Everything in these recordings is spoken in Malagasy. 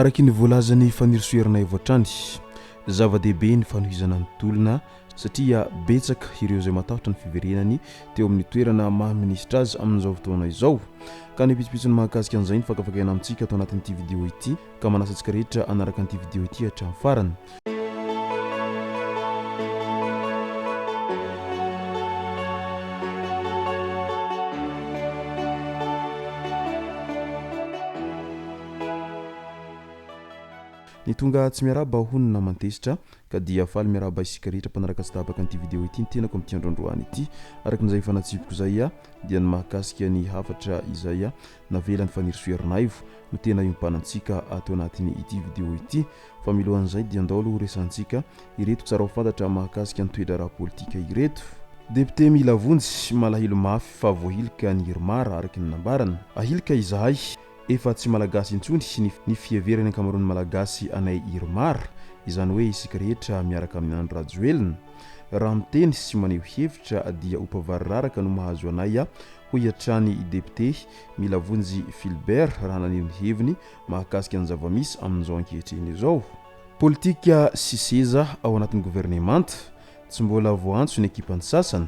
Araky ny voalazan'i Fanirisoa Ernaivo hatrany, zava-dehibe ny fanohizana ny tolona satria betsaka ireo izay matahotra ny fiverenany teo amin'ny toerana maha minisitra azy amin'izao fotoana izao. Ka ny pitsopitsony mahakasika an'izay no fakafakaina amintsika ato anatin'ity video ity ka manasa antsika rehetra hanaraka an'ity video ity hatramin'ny farany. Ny tonga tsy miarahaba hono naman-tezitra ka dia faly miarahaba isika rehetra mpanaraka tsy tapaka an'ity video ity ny tenako amin'ity andro androany ity. Araka izay efa natsipiko izay dia ny mahakasika ny hafatra izay navelan'i Fanirisoa Ernaivo no tena iompanantsika ato anatin'ny ity video ity. Fa milohan'izay dia ndao aloha horesahantsika ireto tsara ho fantatra mahakasika ny toe-draharaha politika ireto. Député mila vonjy, malahelo mafy fa voahilika ny IRMAR araka ny nambarany. Ahilika izahay. Efa tsy Malagasy intsony ny ny fiheveran'ny ankamaroan'ny Malagasy anay IRMAR, izany hoe isika rehetra miaraka amin'i Andry Rajoelina. Raha miteny sy maneho hevitra dia opa variraraka no mahazo anay hoy hatrany i Depite Milavonjy Philbert raha naneho ny heviny mahakasika ny zava-misy amin'izao ankehitriny izao. Politika sy seza ao anatin'ny governemanta. Tsy mbola voaantso ny ekipan'ny sasany.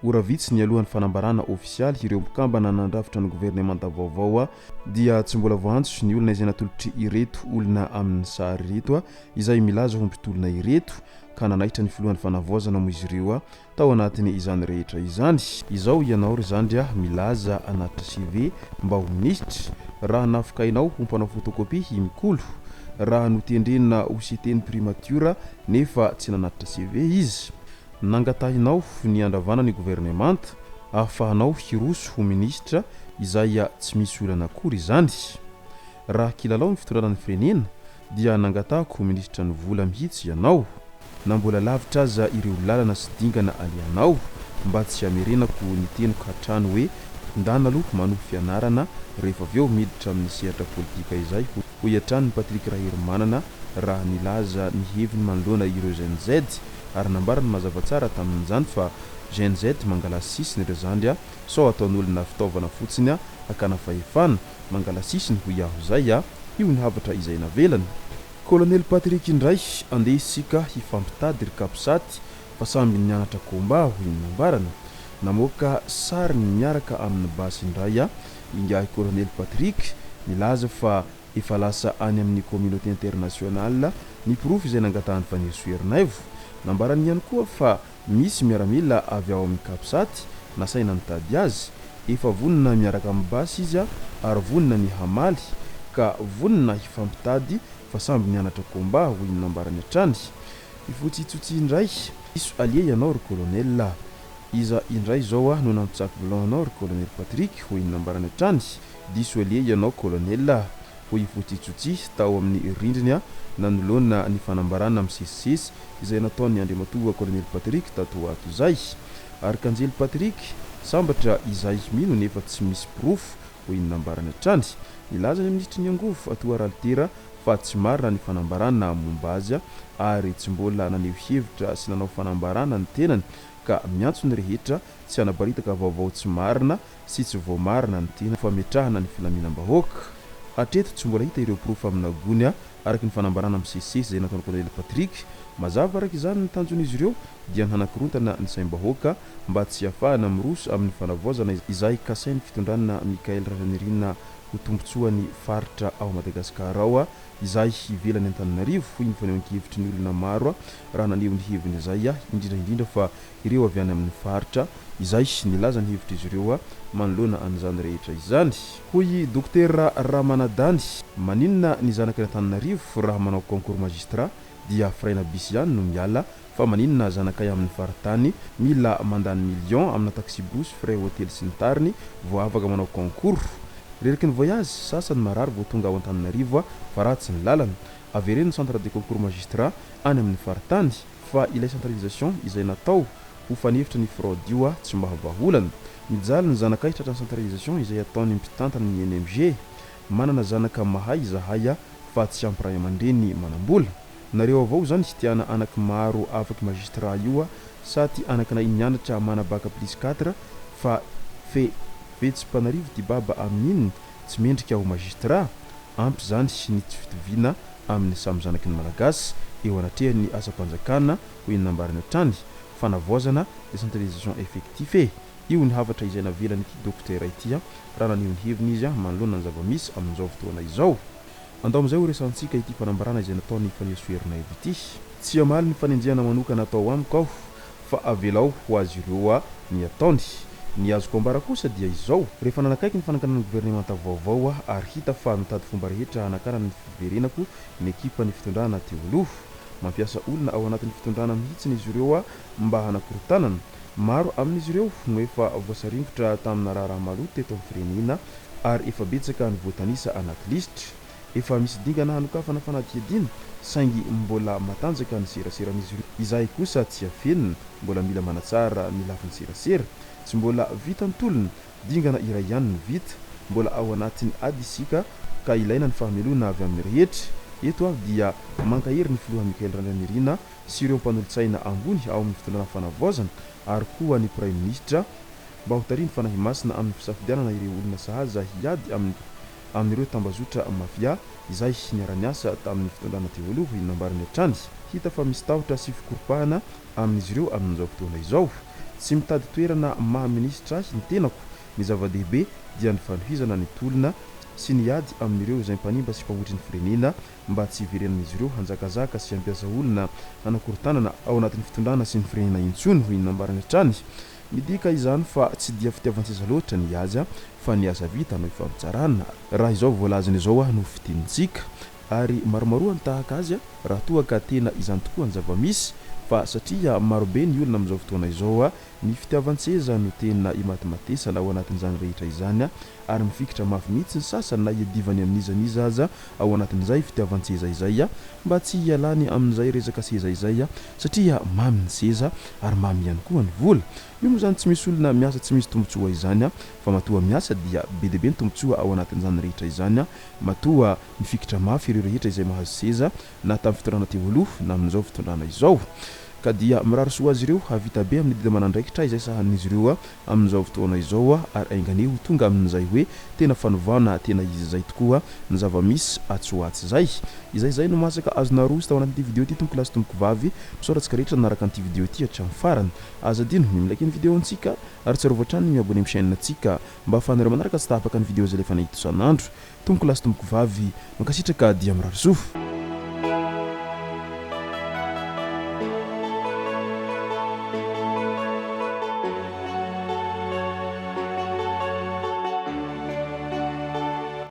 Ora vitsy nialoha ny fanambarana ofisialy ireo mpikambana nandrafitra ny governemanta vaovao dia tsy mbola voaantso ny olona izay natolotry ireto olona amin'ny sary ireto izay milaza ho mpitolona ireto ka nanaitra ny filohan'ny fanavaozana moa izy ireo tao anatin' izany rehetra izany. Izao ianao ry zandry a milaza hanatitra CV mba ho minisitra, raha nafokainao ho mpanao photocopie i Mikolo, raha notendrena ho CT ny primatiora nefa tsy nanatitra CV izy. Nangatahinao ny handravana ny governemanta ahafahanao hiroso ho minisitra izay tsy misy olana akory izany. Raha kilalao ny fitondrana ny firenena dia nangatahako ho minisitra ny vola mihitsy ianao. Na mbola lavitra aza ireo lalana sy dingana alehanao, mba tsy hamerenako ny teniko hatrany hoe ndana aloha manohy fianarana rehefa avy eo miditra amin'ny sehatra politika izay, hoy hatrany Patrick Raherimanana raha nilaza ny heviny manoloana ireo Gen Z ary nambarany mazava tsara tamin'izany fa Gen Z mangala sisiny ry zandry a, sao ataon'olona fitaovana fotsiny hakana fahefana, mangala sisiny hoy aho izay a, io ny hafatra izay navelany. Colonel Patrick indray, andeha isika hifampitady ry capsat fa samby nianatra combat hoy ny nambarany. Namoaka sariny miaraka amin'ny basy indray ingahy Colonel Patrick nilaza fa efa lasa any amin'ny communauté internationale ny porofo izay nangatahan'i Fanirisoa Ernaivo. Nambarany ihany koa fa Misy miaramila avy ao amin'ny Capsat nasaina nitady azy. Efa vonona miaraka amin'ny basy izy ary vonona ny hamaly ka vonona hifampitady fa samby nianatra combat hoy ny nambarany hatrany. Hifotsitsotsi indray. Diso allié ianao ry colonel a! Iza indray izao no nampitsaky blanc anao ry colonel Patrick hoy ny nambarany hatrany. Diso allié ianao colonel a! Hoy i Fotsitsotsi tao amin'ny rindriny nanoloana ny fanambarana misesisesy izay nataon'i Andriamatoa Kolonely Patrick tato ho ato izay. Arkanjely Patrick, sambatra izay mino nefa tsy misy porofo, hoy ny nambarany hatrany. Nilaza ny minisitry ny angovo, atoa Ralitera, fa tsy marina ny fanambarana momba azy ary tsy mbola naneho hevitra sy nanao fanambarana ny tenany ka miantso ny rehetra tsy hanaparitaka vaovao tsy marina sy tsy voamarina ny tena fametrahana ny filaminam-bahoaka. Hatreto tsy mbola hita ireo porofo amina gony araka ny fanambarana misesisesy izay nataon'i Kolonely Patrick. Mazava araka izany ny tanjon'izy ireo dia ny hanakorontana ny saim-bahoaka mba tsy hahafahana miroso amin'ny fanavaozana izay kasain'ny fitondrana Michael Randrianirina ho tombontsoan'ny faritra ao Madagasikara ao izay ivelan'i Antananarivo, hoy ny fanehoan-kevitry ny olona maro raha naneho ny heviny izay, indrindra indrindra fa ireo avy any amin'ny faritra izay nilaza ny hevitr'izy ireo manoloana an'izany rehetra izany. Hoy i Dokotera Ramanadany, Maninona ny zanaky ny Antananarivo raha manao concours magistrat dia frais-na bus ihany no miala fa maninona zanakay amin'ny faritany mila mandany millions amina taxi-brousse, frais hotely sy ny tariny vao afaka manao concours. Reraky ny voyage, sasany marary vao tonga ao Antananarivo fa ratsy ny lalana. Avereno ny centre de concours magistrat any amin'ny faritany. Fa ilay centralisation izay natao ho fanefitra ny fraude io tsy mba vahaolana. Mijaly ny zanakay tratran'ny centralisation izay ataon'ny mpitantana ny NMG. Manana zanaka mahay izahay fa tsy ampy ray aman-dreny manam-bola. Nareo avao zany tiana anaky maro afaky magistrat io sa ty anakinay nianatra mana bac plus quatre fa fe vetsy mpanarivo ty baba amin'iny tsy mendrika ho magistrat? Ampy izany ny tsy fitoviana amin'ny samy zanaky ny Malagasy eo anatrehan'ny asam-panjakana, hoy ny nambarany hatrany. Fanavaozana, décentralisation effectif e! Io ny hafatra izay navelan'ity dokotera ity raha naneho ny heviny izy manoloana ny zava-misy amin'izao fotoana izao. Andao amin'izay ho resahantsika ity fanambarana izay nataon'i Fanirisoa Ernaivo ity. Tsy hamaly ny fanenjehana manokana atao amiko aho fa avelao ho azy ireo ny ataony. Ny azoko ambara kosa dia izao, rehefa nanakaiky ny fananganana ny governemanta vaovao aho ary hita fa mitady fomba rehetra hanakanana ny fiverenako ny ekipan'ny fitondrana teo aloha. Mampiasa olona ao anatin'ny fitondrana mihitsiny izy ireo mba hanakorontanana. Maro amin'izy ireo no efa voasaringotra tamina raharaha maloto teto amin'ny firenena ary efa betsaka ny voatanisa anaty lisitra. Efa misy dingana hanokafana fanadihadiana saingy mbola matanjaka ny seraseran'izy ireo. Izahay kosa tsy afenina, mbola mila manatsara ny lafiny serasera. Tsy mbola vita ny tolona, dingana iray ihany no vita. Mbola ao anatin'ny ady isika ka ilaina ny fahamelohana avy amin'ny rehetra. Eto aho dia mankahery ny filoha Michael Randrianirina sy ireo mpanolotsaina ambony ao amin'ny fitondrana fanavaozana ary koa ny praiminisitra mba hotarihin'ny Fanahy Masina amin'ny fisafidianana ireo olona sahaza hiady amin'ny amin'ireo tambazotra mafia izay niara-niasa tamin'ny fitondrana teo aloha, hoy ny nambarany hatrany. Hita fa misy tahotra sy fikoropahana amin'izy ireo amin'izao fotoana izao. Tsy mitady toerana maha minisitra ahy ny tenako, ny zava-dehibe dia ny fanohizana ny tolona sy ny ady amin'ireo izay mpanimba sy mpahotry ny firenena mba tsy hiverenan'izy ireo hanjakazaka sy hampiasa olona hanakorontanana ao anatin'ny fitondrana sy ny firenena intsony, hoy ny nambarany hatrany. Midika izany fa tsy dia fitiavan-tseza loatra ny azy fa ny asa vita no ifampitsarana. Raha izao voalazany izao no fitenintsika. Ary maromaroa ny tahaka azy raha toa ka tena izany tokoa ny zava-misy. Fa satria marobe ny olona amin'izao fotoana izao, ny fitiavan-tseza no tena imatimatesana ao anatin'izany rehetra izany ary mifikitra mafy mihitsy ny sasany na iadivany amin'iza n'iza aza ao anatin'izay fitiavan-tseza izay mba tsy hialany amin'izay resaka seza izay satria mamy ny seza ary mamy ihany koa ny vola. Io moa izany tsy misy olona miasa tsy misy tombotsoa izany fa matoa miasa dia be dia be ny tombotsoa ao anatin'izany rehetra izany matoa mifikitra mafy ireo rehetra izay mahazo seza na tamin'ny fitondrana teo aloha na amin'izao fitondrana izao. Ka dia mirary soa azy ireo hahavita be amin'ny adidy aman'andraikitra izay sahanin'izy ireo amin'izao fotoana izao ary ainganie ho tonga amin'izay hoe tena fanovana tena izy izay tokoa ny zava-misy atsy ho atsy izay. Izay izay no masaka azo naroso tao anatin'ity video ity tompoko lahy sy tompoko vavy. Misaotra antsika rehetra nanaraka an'ity video ity hatramin'ny farany. Aza adino ny mi-like ny video antsika ary tsarovy hatrany ny mi-abonner amin'ny chaîne ntsika mba ahafahanareo manaraka tsy tapaka ny video izay alefanay eto isan'andro. Tompoko lahy sy tompoko vavy, mankasitraka dia mirary soa.